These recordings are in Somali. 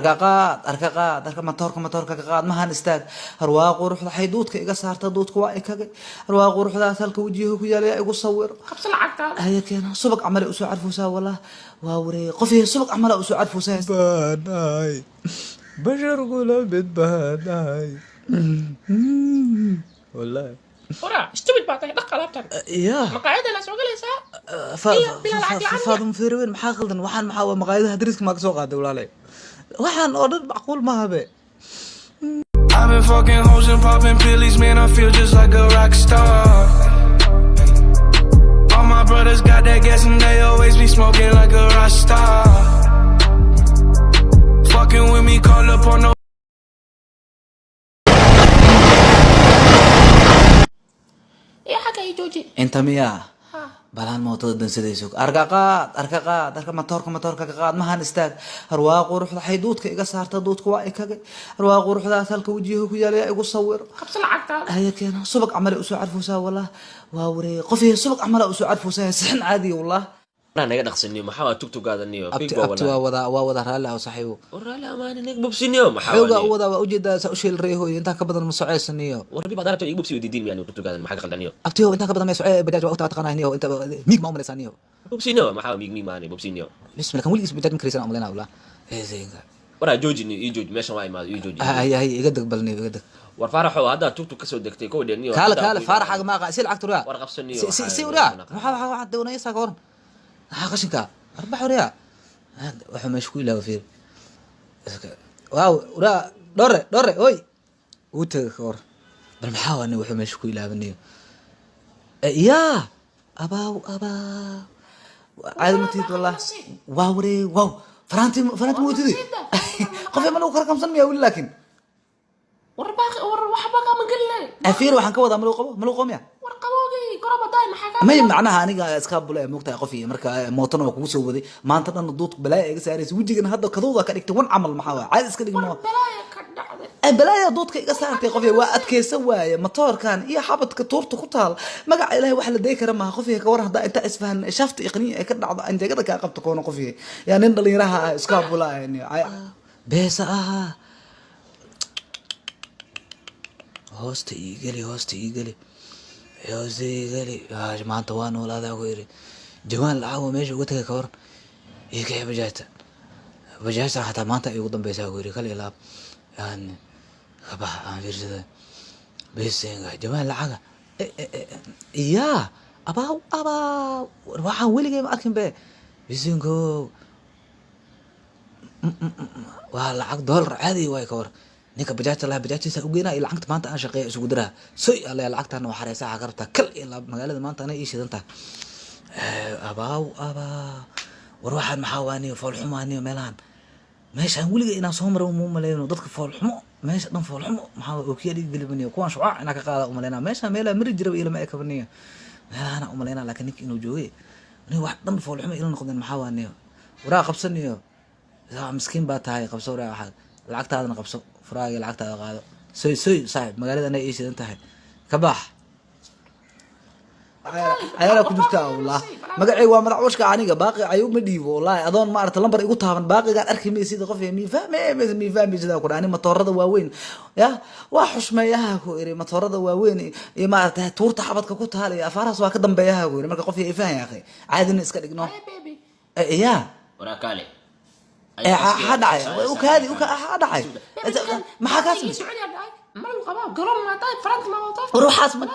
Arka qaad, arka qaad, arka matoorka, matoorka ka qaad, mahan istaag. Harwaa quruxda xay duudka iga saarta, duudka waa ikagay. Harwaa quruxdaas halka wajiyaha ku yaala igu sawiro. Qabso lacagtaada. Haya, keena subag camale usoo carfuusaa. Wallah waa wareey, qof yahay subag camale usoo carfuusaa. Baanahay, bashar kula mid baanahay, wallahi. Waraa, stupid baa tahay, dhaq alaabtan. Ya. Maqaayada la soo galaysaa bilaa lacag la'aan. Faadum feerweyn, maxaa qaldan? Waxaan maxaa waa? Maqaayadaha dariska maa ka soo qaaday, walaalay? Waxaan oo dhan macquul maaha be. I've been fucking hoes and popping pillies, man. I feel just like a rock star. All my brothers got that gas and they always be smoking like a rock star. Fucking with me, call up on the Iyo xagga ii jooji. Inta miyaa? Ha. Balaan mootada dansadayso. Arka qaad, arka qaad, arka matoorka, matoorka ka qaad, mahan istaag. Harwaa quruxda xay duudka iga saarta, duudka waa ikagay. Harwaa quruxdaas halka wajiyaha ku yaala igu sawiro. Qabso lacagtaada. Haya, keena subag camale usoo carfuusaa. Wallah waa wareey, qof yahay subag camale usoo carfuusaa, sixin caadiya wallah. Waraa, naga dhaqsaniyo, maxaa waa tugtugaadaniyo? Abti, abti, waa wadaa, waa wadaa, raalli ah saaxiibo. Waraali amaani, naga bobsiniyo, maxaa xoogaa waa? U wadaa, waa ujeedaa saa u sheel reehoy, intaa ka badan ma soceysaniyo. War bi baad arabta iga bobsiyo diidin miyaan tugtugaadan, maxaa ka qaldaniyo? Abtiyo, intaa ka badan ma socee, bajaaj waa ugtaa taqaanaa niyo, inta miig ma umalaysaa niyo. Bobsiniyo, maxaa miig miig maani, bobsiniyo. Bismillah, kan weligiis bajaaj ma karaysan umalayna wallah. Waraa, jooji niyo, ii jooji, meeshan waa imaado, ii jooji. Hay hay, iga deg bal niyo, iga deg. War Faaraxo, haddaa tugtug kasoo degtay kow dhe niyo. Kaale, kaale, Faaraxaaga ma aqaa, si lacagta uraa. War qabsaniyo. Si si si uraa, maxaa waxaa waxaa doonaysaa ka waran? Maxaa qashinka arbax uraa? Wuxuu meesha ku ilaawa fiir. Waaw, uraa, dhore dhore, oy, uu tagay ka waran. Bal maxaa waa nin wuxuu meesha ku ilaabanayo? Yaa abaaw, abaaw, caadi ma tihid wallah, waa waree. Waaw, faraanti, faraanti ma watidi? Qof ma lagu kala qabsan miyaa weli laakiin? War baaqi, war waxba kaama gelinay. Afiir, waxaan ka wadaa ma lagu qabo, ma lagu qabo miya? War qaboogii koroba daay, maxaa kaa? May, macnaha aniga iska bule moogtahay, qof iyo marka mootana waa kugu soo waday maanta dhan, duudka balaaya iga saaraysa, wejigana hadda kadooda ka dhigtay wan camal. Maxaa waay? Caadi iska dhigmo. War balaaya ka dhacday. Balaaya duudka iga saartay, qof waa adkaysa waaye. Matoorkan iyo xabadka tuurta ku taal, magaca Ilaahay, wax la day kara maaha. Qof ka war haddaa inta isfahan shaafta iqniya ay ka dhacdo, anjagada kaa qabto koona. Qof yaa nin dhalinyaraha ah iska bula beesa ahaa. Hoosta ii geli, hoosta ii geli, hoosta ii geli. Maanta waa noolaadaa ku yidhi. Jawaan lacag oo meesha uga tagay ka waran? Ii kaxi bajaajta, bajaajtan xataa maanta ay ugu dambeysaa ku yidhi. Kal ilaab yani ka bax aan fiirsada besenga jawaan lacaga. Yaa abaaw, abaaw, waxaan weligay ma arkin be. Bisinko, waa lacag doolar caadi waay. Ka war ninka bajaajta laha bajaajtiisa ugeynaa iyo lacagta maanta aan shaqeeya isugu diraa soy alle. Lacagtan waa xareysa, waxaa ka rabtaa kal iyo laab. Magaalada maanta anay ii shidan tahay. Abaaw, abaaw, war waxaan maxaa waaniyo? Foolxumaaniyo meelahan, meeshaan weligay inaan soo maro muu maleyno. Dadka foolxumo, meesha dhan foolxumo. Maxaa waa ookiyaal iga gelibaniyo kuwaan shucaac inaa ka qaada umaleynaa. Meeshaan meelaa mari jiraba ilama ekabaniyo, meelahana umaleynaa. Laakiin ninka inuu joogay nin wax dhan foolxumo ila noqdeen. Maxaa waaniyo? Waraa, qabsaniyo, miskiin baa tahay, qabso. Waraa, waxaad lacagtaadana qabso, furaaga lacagtaada qaado. Soy soy saaxib, magaalada anay ii shidan tahay, ka bax. Cayaraa ku jirtaa wallah. Magacay waa madax washka, aniga baaqi cayo ma dhiibo wallahi. Adoon ma aragta lambar igu taaban, baaqigaan arki maysid. Qof mi fahme mi fahmi sidaa ku dhaha. Ani matoorada waaweyn ya waa xushmeeyaha ku iri, matoorada waaweyn iyo maaragta tuurta xabadka ku taal iyo afaarahaas waa ka dambeeyaha ku iri. Marka qof ya ifahaya akhi, caadina iska dhigno. Hey baby. Ya. Waraa, kaale. Ha dhacay, ukaadi ha dhacay, maxaa kaa ii samey? socod yaa dhacay, ma lagu qabaa garoon maa tahay, faranti ma wadataa? War waxaas ma,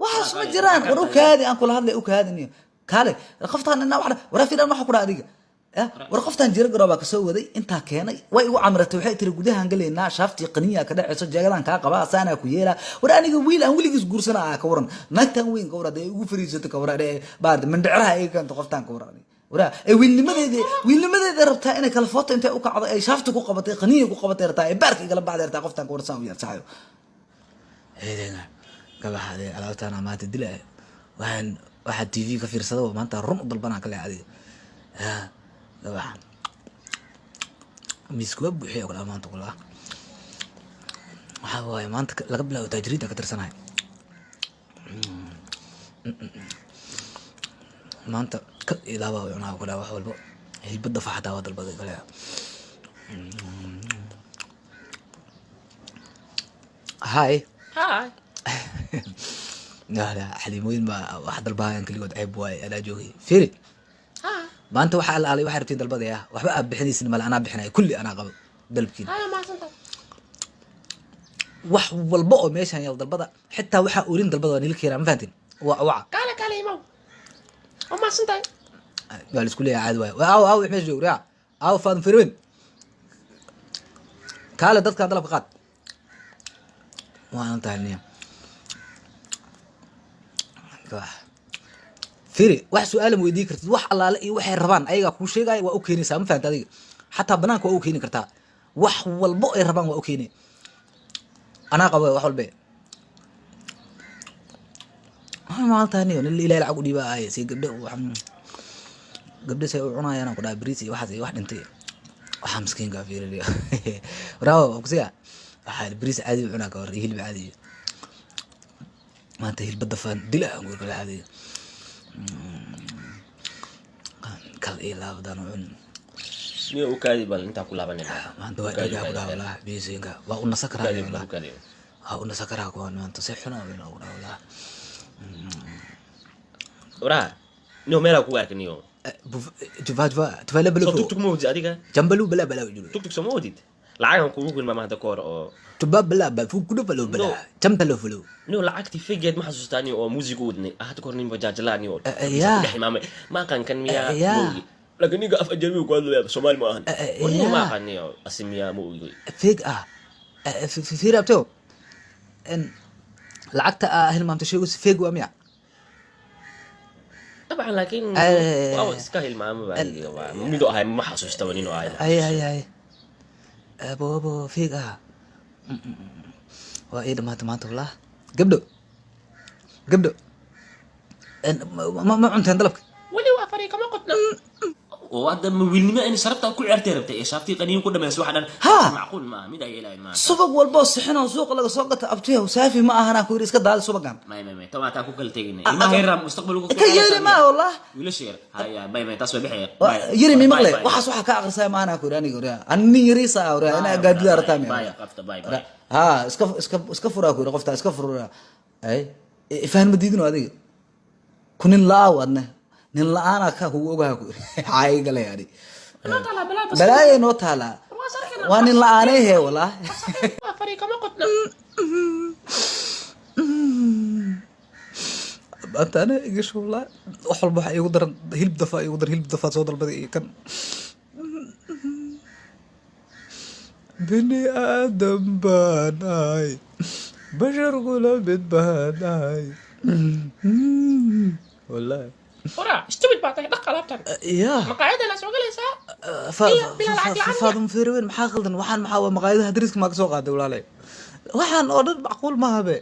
waxaas ma jiraan. War ukaadi aan kula hadlay, ukaadiniyo kaale qoftaan inaa wax waraa fiiran waxa ku dhaha adiga. Ya, war qoftaan jiro garoobaa kasoo waday, intaa keenay, way igu camratay. Waxay tiri gudahaan galaynaa, shaaftii qaniya ka dhacayso, jeegadaan kaa qabaa, saanaa ku yeelaa. War aniga wiil aan weligiis guursana ah, ka waran naagtan weyn? Ka waran dee igu fariisato? Ka waran dee baarda mindhicraha iga keento qoftaan? Ka waran waraa ee wiilnimadeeda, wiilnimadeeda rabtaa inay kala foto intay u kacdo ay shaafta ku qabatay, qaniya ku qabatay rabtaa, ay baarka igala baxday rabtaa qoftaan. Ka waran saan u yaal saxayo? Eedena gabaxade alaabtaan maanta dila. Waxaan waxaa TV ka fiirsada maanta run u dalbanaa kale adiga. Ya gabaxa miiska waa buuxiya kula maanta kula. Waxaa waaye maanta laga bilaabo taajiriinta ka tirsanahay maanta. Kal iyo laabaa cunaa kula, wax walbo hilba dafa xataa waa dalbaday kale. Hi. Hi. La la, xaliimooyin baa wax dalbahayan keligood, ceeb waaye, anaa joogay. Fiiri, maanta waxaa alaalay waxay rabtiin dalbadaya, waxba aad bixinaysin male, anaa bixinaya kulli, anaa qabo dalabkiin. Haya, mahadsantahay. Wax walba oo meeshan yaal dalbada, xitaa waxaa oolin dalbada, waa nila keenaa, ma fahantin? Waa waca. Kaale, kaale, imaw, waa mahadsantahay. Waa la isku leeyahay, caadi waaye. Aaw, aaw, meesha joog raa, aaw Faadum Firweyn, kaale dadkaan dalabka qaad. Waan tahay niya. Firi, wax su-aala ma weydii kartid, wax allaale iyo waxay rabaan ayagaa kuu sheegaya, waa u keenaysaa, ma fahanta? Adiga xataa banaanka waa u keeni kartaa, wax walbo ay rabaan waa u keeni, anaa qaba wax walbe. Maalintaa niyo nin Ilahay lacag u dhiiba ay si gabdho gabdho say u cunayaan, aan ku dhahay bariis iyo waxaas iyo wax dhintay, waxaa miskiinka fiirinayo bravo kusiya, waxaa bariis caadi u cunaa ka hor iyo hilib caadi. Maanta hilba dafan dila aan kala caadi kal iyo laabadaan u cun. Niyo, u kaadi bal, intaa ku laabanayna. Maanta waa dhigaa ku dhaha walaa, biisiinka waa u nasa karaa walaa, U kaadi. Waa u nasa karaa kuwaan maanta si xun aan u dhaha walaa. Waraa niyo, meelaa kugu arka niyo. Jufa jufa tufala Soo balo. Tugtug ma wadid adiga? Jambalu bala bala julu. Tugtug soo ma wadid? Lacagan kugu hilmaama hadda ka hor oo tuba bala ba fu kudu balo bala. No. Jambalo fulo. Niyo, lacagtii fegeed ma xasuustaa niyo, oo muusig u wadnay? Hadda ka hor nin bajaajlaa niyo yaa. dhex imaamay, ma aqaan kan miyaa. Yaa. Ma ogi, laakiin ninka af ajnabi ku hadlaya, Soomaali ma ahan. War niyo, ma yaa. aqaan niyo, asi miyaa, ma ogi. Fig ah, fiir abteo, en lacagta aa hilmaamta sheego, si fig waa miya? Dabcan, laakiin waa iska hilmaama baa aniga, waa miduu ahay ma xasuustaba ninuu ahay. Ay ay ay, abo abo, fig ah waa ii dhamaatay maanta wallah. Gabdho, gabdho, en ma cunteen dalabka? Weli waa fari kama qodna. Oo hadda ma wiilnimo in sharafta ku ciyaartay rabtay ee shaaftii qaniin ku dhamayso waxa dhan? Ha. Macquul ma aha, mid ay ilaahay maaha. Subag walboo sixinoo suuqa laga soo gata, abtiyahu, saafi ma ahanaa ku yidhi, iska daadi subagan. May may may, tamaa taa ku kala tegayna, ilmaha yaraa mustaqbalku Ka yeeli maa wallah. Wiilasha yar haya, bay may, taas way bixaya. Yiri mi maqle, waxaas waxaa ka aqrisaya ma ahanaa ku yidhi aniga oraa, ani nin yariisa ah oraa, inaa gaadida rataa miya? Bay qabta, bay bay. Ha, iska furaa ku yidhi, qoftaa iska furaa, ay ifaan ma diidino adiga ku nin la-aaw, adne nin la-aana ka kugu ogaha ku yidhi, xaay galay ani. Noo taalaa balaa bas. Balaayay noo taalaa. Waa sarkina. Waa nin la-aanay he wallah. Waa fari kama qodna. Maanta ana iga shubla, wax walba waxaa iigu daran hilib dafaa, iigu daran hilib dafaa soo dalbaday iyo kan. Bini aadam baan ahay, bashar kula mid baan ahay, wallahi. Waraa stupid baa tahay, dhaq alaabtan. Ya. Maqaayadda la soo galaysaa Bila lacag la'aan. Faadum Fiirweyn, maxaa khaldan waxaan? Maxaa waa maqaayadaha dariska maa ka soo qaaday walaalay? Waxaan oo dhan macquul maaha be.